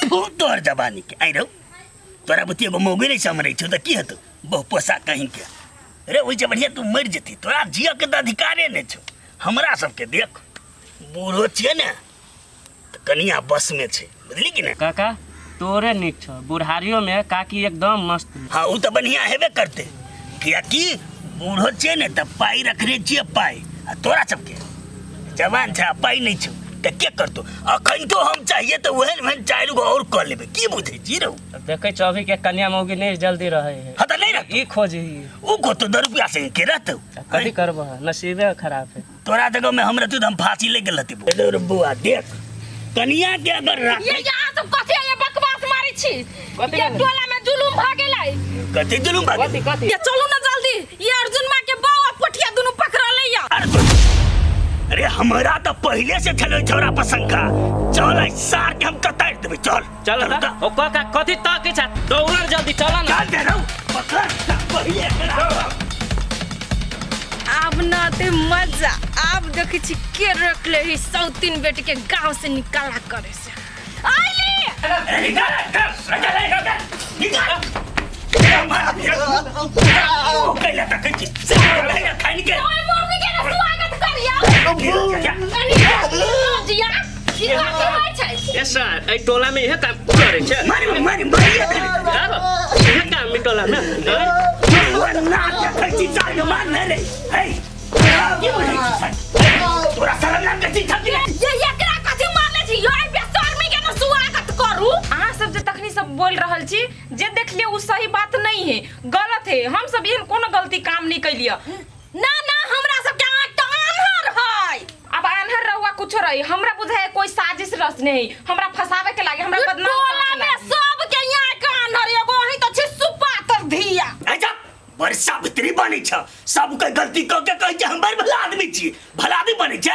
फू तोहर जवानी के आइ रौ तोरा बुती एगो मौगी नहि समरै छौ तऽ की हेतौ बहु पोसा कहीं के रे ओहिसँ बढ़िआँ तू मरि जेती तोरा जियऽ के तऽ अधिकारे नहि छौ हमरा सबके देख बूढ़ो छियै ने तऽ कनिया बसमे छै बुझली कि नहि काका तोरे नीक छौ बुढ़ारियो में काकी एकदम मस्त। हाँ ओ तऽ बढ़िआँ हेबे करतै कियाकि बूढ़ो छियै ने तऽ पाइ रखने छियै पाइ आ तोरा सबके जवान छै आ पाइ नहि छौ तऽ के करतौ अखन तो हम चाहिए तऽ ओहन ओहन चारि गो आओर कऽ लेबै की बुझै छी रौ देखै छौ अभी के कन्या मौगी नहि जल्दी रहै है। हाँ तऽ नहि रहतौ। ई खोजही। ओ कतौ दस रुपया से के रहतौ। कथी करबह नसीबे खराब है। तोरा जगह में हम रहती तो हम फांसी ले गेल रहती रे बुआ देख कनिया के अगर राख ये यहाँ सब कथी है ये बकवास मारै छी कथी ये भेलै? टोला में जुलुम भ गेलै। कथी जुलुम भाग कथी कथी? ये चलू ना जल्दी ये अर्जुन माँ के बौ आ पोठिया दुनू पकड़ले या। अरे तो अरे हमरा तो पहले से छलै छौड़ा पर शंका चल आई सार के हम कतार देबै चल चल त ओ काका कथी तकै छ दौड़ जल्दी चल ना। चल दे रौ पकड़ पहिले एकरा। आब न ते मजा आब देखै छी के रोकले ही सौतीन बेटी के गांव से निकाला करे से आइली। अरे निकाल निकाल निकाल निकाल निकाल ओ कैला तकै छी कैला खाइन के ओए मम्मी के ना स्वागत करिया जिया ई कथी होइ छै? ए सर एहि टोला में इहे काम करै छै। मारि मारि मारि इहे काम ई टोला में। ना देखै छी चाल मार नै रे हे की बुझै छी सर तोरा शरम नाम के चीज छथि ये एकरा कथी मारले छी यो बेशर्मी के ना स्वागत करू। अहाँ सब जे तखनी सब बोल रहल छी जे देखलिए उ सही बात नहीं है गलत है। हम सब एहन कोनो गलती काम नहीं कैलिए। ना ना हमरा सब के आँख तो आन्हर है। अब आन्हर रहुआ कुछो रही हमरा बुझाए कोई साजिश रचने है हमरा फंसावे के लागे हमरा बदनाम करे के लागे। सब के यहाँ के आन्हर एगो ही तो छी सुपातर धिया। अच्छा बड़ सावित्री बनै छ सबके गलती क के कहै छै हम बड़ भला आदमी छी भला आदमी बनै छ।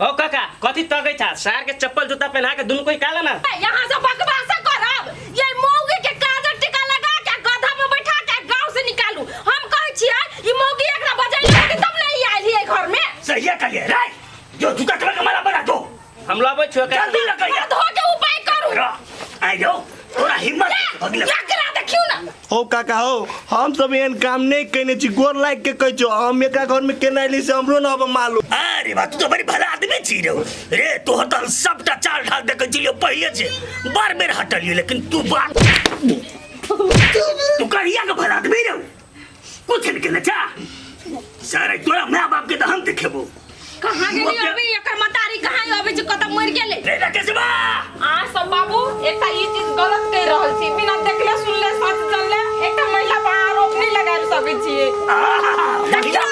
ओ काका कथी तकै छ सार के चप्पल जूता पहना के दुनू कोई काला ना। यहाँ से बकवास करब ये मौगी के काजर टीका लगा के गधा पे बैठा के गांव से निकालू। हम कहै छियै ई मौगी एकरा बजैले होती तब नहीं आयल है घर में। सही कहलिए रे जो जूता चला के माला बना दो हम लबै छियो काका। जल्दी लगैया धो के उपाय करू। आई जाओ तोरा हिम्मत अगले एकरा देखियो ना। हो काका हो हम सब एहन काम नहीं कने छी गोर लाग के कहै छौ हम एकरा घर में केना एली से हमरो न अब मालूम। अरे बा तू तो बड़ी भला आदमी छी रे रे तोहर तो हम सबटा चाल ढाल देखै छी पहिले से बार बेर हटलियो लेकिन तू बात तू कहिया के भला आदमी रे कुछ नहीं केने छा सारे तोरा माय बाप के तो हम देखेबो। कहाँ गेली अभी एकर मतारी कहाँ अभी जे कत मर गेले रे राकेशबा। आ सब बाबू एकटा ई चीज गलत कहि रहल छी बिना देखले सुनले सच जानले एकटा महिला पर आरोप नहीं लगा सकै छियै। देखियो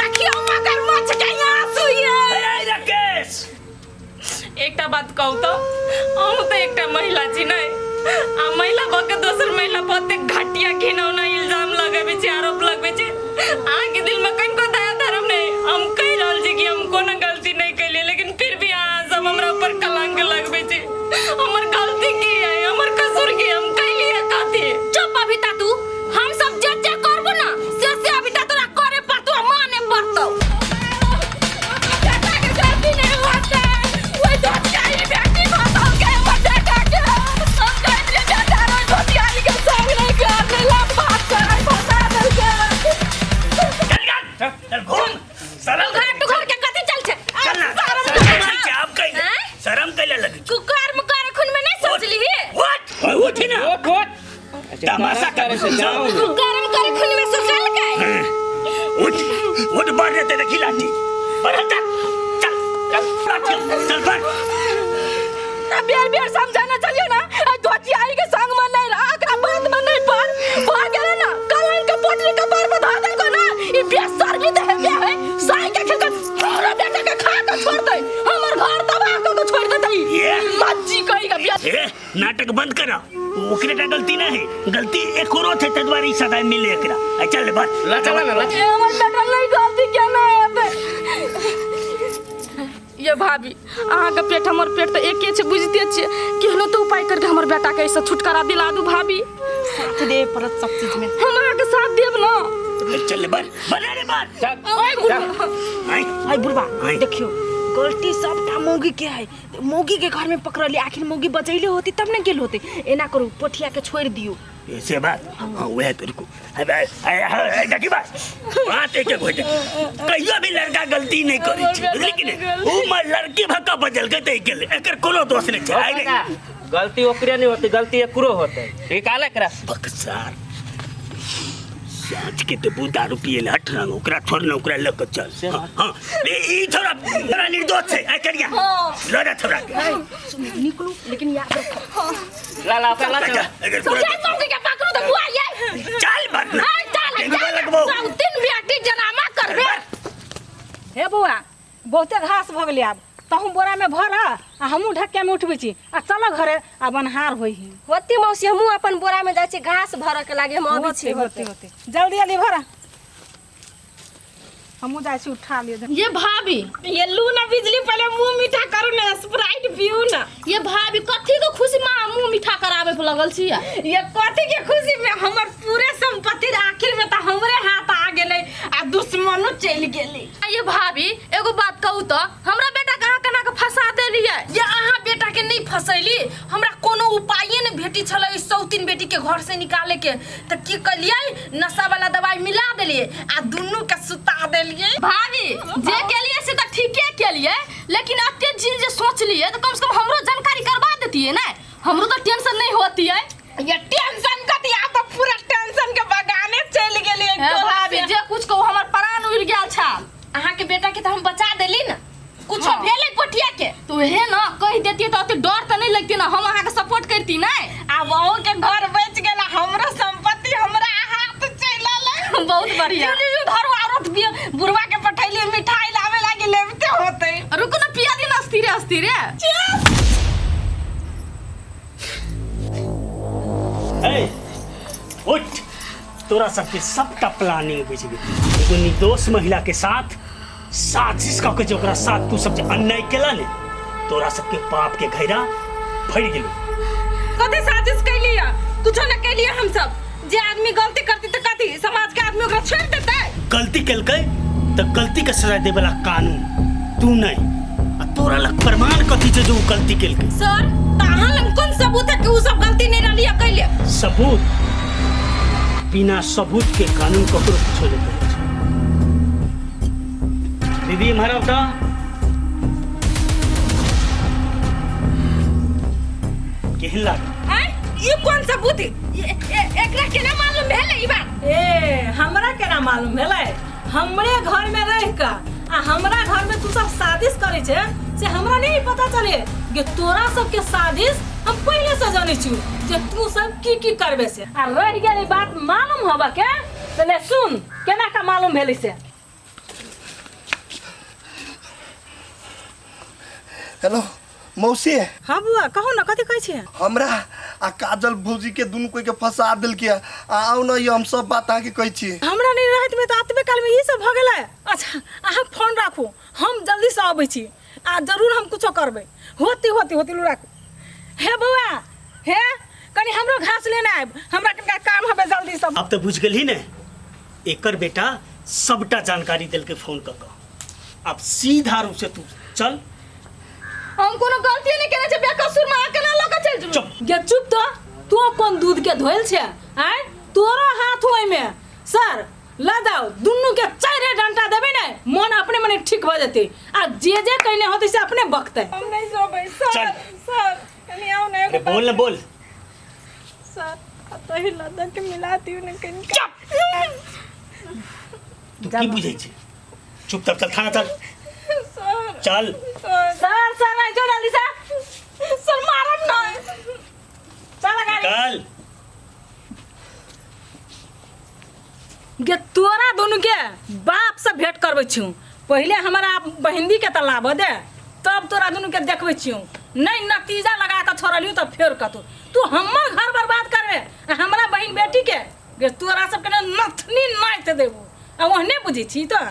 देखियो मगरमच्छ के आंसू ये। रे राकेश एकटा बात कहू तो हम तो एकटा महिला छी नै आ महिला भऽ के दोसर महिला पर एतेक घटिया घिनौना इल्जाम लगबै छी आरोप लगबै छी अहाँ के दिल में कनिको दया धर्म नहीं। हम कहि रहल छी कि हम कोनो गलती नहीं कैलियै लेकिन फिर भी अहाँ सब हमरा ऊपर कलंक लगबै छी। हमर गलती की है हमर कसूर की हम कैलियै कथी? चुप अभिता तू हम सब जे जे करबो ना से से अभिता तोरा करे पड़तो आ माने पड़तो। बेटा के गलती नहीं होते ओइ धोतियारी बेटी फसल के हमर बेटा के हम कहलियै बेटा रे धोतियारी के संग नहीं कर नहीं लाभ बात करे फंसा देलकै। चल चल चल घूम शरम घर टू घर के कथी चल छै? चल ना शरम शरम करै नहीं छै आब कैले आँय? शरम कैले लगी कुकर्म करे खुन में नहीं सोचली ही? What उठ ना उठ उठ तमाशा करे से जाओ। कुकर्म करे खुन में सोचल के उठ उठ बढ़ रे तेरे की लाठी बढ़ चल चल चल चल चल बढ़। बेर बेर समझाना चलियो ना आ धोतियारी के संग में नहीं रह एकरा बात में नहीं पड़ भर गेले ना कलन के पोटरी के पार पर धर देलको ना ई बेशर्मी त हेबे है साई के खेल के हमरा बेटा के खा के छोड़ दे हमर घर तबाह क के छोड़ देतै। ये। मज्जी कही के बे ए नाटक बंद करा ओकरे टा गलती नहीं है गलती एकरो थे तद्वारी सदा मिले एकरा ए चल बस ला चला ना ला। ए हमर बेटा नहीं गलती केना हेतै। ये भाभी अहाँ के पेट हमर पेट तो एके छै बुझते छियै केहनो तो उपाय करके हमर बेटा के ऐसे छुटकारा दिला दू भाभी। साथ दे पड़त सब चीज में। हम अहाँ के साथ देब ना। चल बस बना रे बस। चल। ओए बुढ़वा। आई। आई बुढ़वा आई। देखियो गलती सबटा मौगी के है। मौगी के घर में पकड़ली, आखिर मौगी बचैले होती तब ने गेल होते। एना करू, पोठिया के छोड़ दियो। से बात हाँ वह तो रुको। देखी बात बात एक हो, कहियो भी लड़का गलती नहीं करै छै, बुझली कि नहीं? उ म लड़की भक्का बदल के तै गेल, एकर कोनो दोष नहीं छै। आइ नहीं गलती ओकरे नहीं होती, गलती एकरो होते। ठीक आले एकरा बकसार साँझ के तो दारू पिए ले हट रंग, ओकरा छोड़ ना, ओकरा लग के चल। हाँ हाँ ई छोरा तोरा निर्दोष छै। आइ करिया ल जा छोरा के। निकलू, लेकिन याद रखो। ला ला ओकरा ला चल। एकर पूरा ये मौगी के पकड़ू तो बुआ ये चल बदना हाय चल टेंगुआ लगबो। सब दिन बेटी जनामा करबे। हे बौआ, बहुते घास भऽ गेलै, आब तहूँ बोरामे भर आ हमहूँ ढक्कामे उठबै छी आ चल घरे आ बनहार होइ ही। होती मौसी, हमहूँ अपन बोरा में जाइ छी घास भरऽ के लागे, हम अबै छी। होते होते जल्दी जल्दी भर, हमहूँ जाइ छी उठा लिअ। ये भाभी ये लू ना बिजली, पहले मुंह मीठा करू ना, स्प्राइट पीऊ ना। ये भाभी कथी के खुशी में मुंह मीठा करावे पे लगल छी? ये कथी के खुशी में हमर पूरे संपत्ति आखिर में तो हमरे हाथ आ गेलै आ दुश्मनो चलि गेलै। ये भाभी एगो बात कहू तो, हमरा बेटा कहाँ केना के फंसा देलियै? ये अहाँ बेटा के नहीं फसैली, हमरा कोनो उपाये ने भेटी छलै ई सौतीन बेटी के घर से निकाले के, त की कलियै नशा वाला दवाई मिला देलियै आ दुनू के सुता देलियै। भाभी जे केलियै से त ठीके केलियै, लेकिन अते चीज जे सोचलियै त कम से कम हमरो जानकारी करवा देतियै ने, हमरो तो टेंशन नहीं होतियै। ये टेंशन कथी, आब त पूरा टेंशन के बगाने चलि गेलियै। हे भाभी जे कुछ कहू हमर प्राण उड़ि गेल छल। अहाँ के बेटा के त हम बचा देली ना, कुछो हाँ। भेलै पोठिया के तो हे ना कहि देतियै त अते डर त नहीं लगती ना, हम अहाँ के सपोर्ट करती नहीं। आब अहूँ के घर बचि गेल, हमरो संपत्ति हमरा हाथ चलि एलै। बहुत बढ़िया। यू यू धरू औरत भी बुढ़वा के पठैलियै मिठाई लावे लागी, लेबते होतै। रुकू ना, पिया दी ना अस्थिरे अस्थिरे। ए उठ, तोरा सबके सबटा प्लानिंग बुझि गेल। एगो निर्दोष महिला के साथ साजिश कऽ के जे ओकरा साथ तू सब जे अन्याय केला ने, तोरा सबके पाप के घैरा भरि गेलो। कथी साजिश कैलियै? कुछो न कैलियै हम सब। जे आदमी गलती करती त कथी समाज के आदमी ओकरा छोड़ देतै? गलती केलकै तऽ गलती के सजा देवे वाला कानून तू नहीं, आ तोरा लग प्रमाण कथी छै जे उ गलती केलकै? सर त अहाँ लग कोन सबूत है कि उ सब गलती नहीं रहली है कैले? सबूत? बिना सबूत के कानून ककरो कुछो नहीं करै छै। दीदी इम्हर आउ तऽ। केहन लागल? आँय, ई कोन सबूत? एकरा केना मालूम भेलै ई बात? ए हमरा केना मालूम भेलै? हमरे घर में रह के आ हमरा घर में तू सब साजिश करै छै से हमरा नहीं पता चले? गे तोरा सबके साजिश हम पहले से जानै छी जे तू सब की की करबे से। आ रह गेल ई बात मालूम होबा के, त ले सुन केना का मालूम भेलै से। हेलो मौसी। हाँ बुआ कहू ना, कथी कहै छियै? हमरा आ काजल भौजी के दुनू कोई के फंसा देलकै। आ आउ न, ई हम सब बात अहाँके कहै छी। हमरा नहीं रहत में तो अतबे काल में ई सब भऽ गेलै। अच्छा अहाँ फोन राखू, हम जल्दी से अबै छी आ जरूर हम कुछो करबै। होती होती होती लू राखू। हे बौआ, हे कनी हमरो घास लेने आयब, हमरा कनिका काम हबे जल्दी से। अब तो बुझ गेलही ने, एकर बेटा सबटा जानकारी देलकै फोन कऽ कऽ। अब सीधा रूप से तू चल। हम कोनो गलती नहीं केने छै, बेकसूर में केना लऽ के चलि जेबै? चुप गे चुप तो, तू कोन दूध के धोइल छै? आँय तोरो हाथ ओहिमे। सर ल जाओ, दुनू के चारे डंटा देबै ने, मन अपने मने ठीक भऽ जेतै आ जे जे कहने होतै से अपने बकतै। हम नहीं सोबै सर। चल। सर कनी आउ ना अरे एगो बोल ना बोल। सर कतही लऽ के मिला दियौ ने कनिका। तू की बुझै छै? चुप तब चल थाना चल। सर चल। सर सर सर नहीं जो जल्दी से सर मारब ना। चल गाड़ी निकल। गे तोरा दुनू के बाप से भेंट करबै छियौ, पहिले हमरा बहिंदी के तऽ लाबऽ दे, तब तोरा दुनू के देखबै छियौ। नहीं नतीजा लगा के छोड़लियौ तऽ फेर कतौ तू हमर घर बर्बाद करबे आ हमरा बहिन बेटी के। गे तोरा सबके ने नथनी नाइथ देबो आ ओहने बुझै छी तऽ।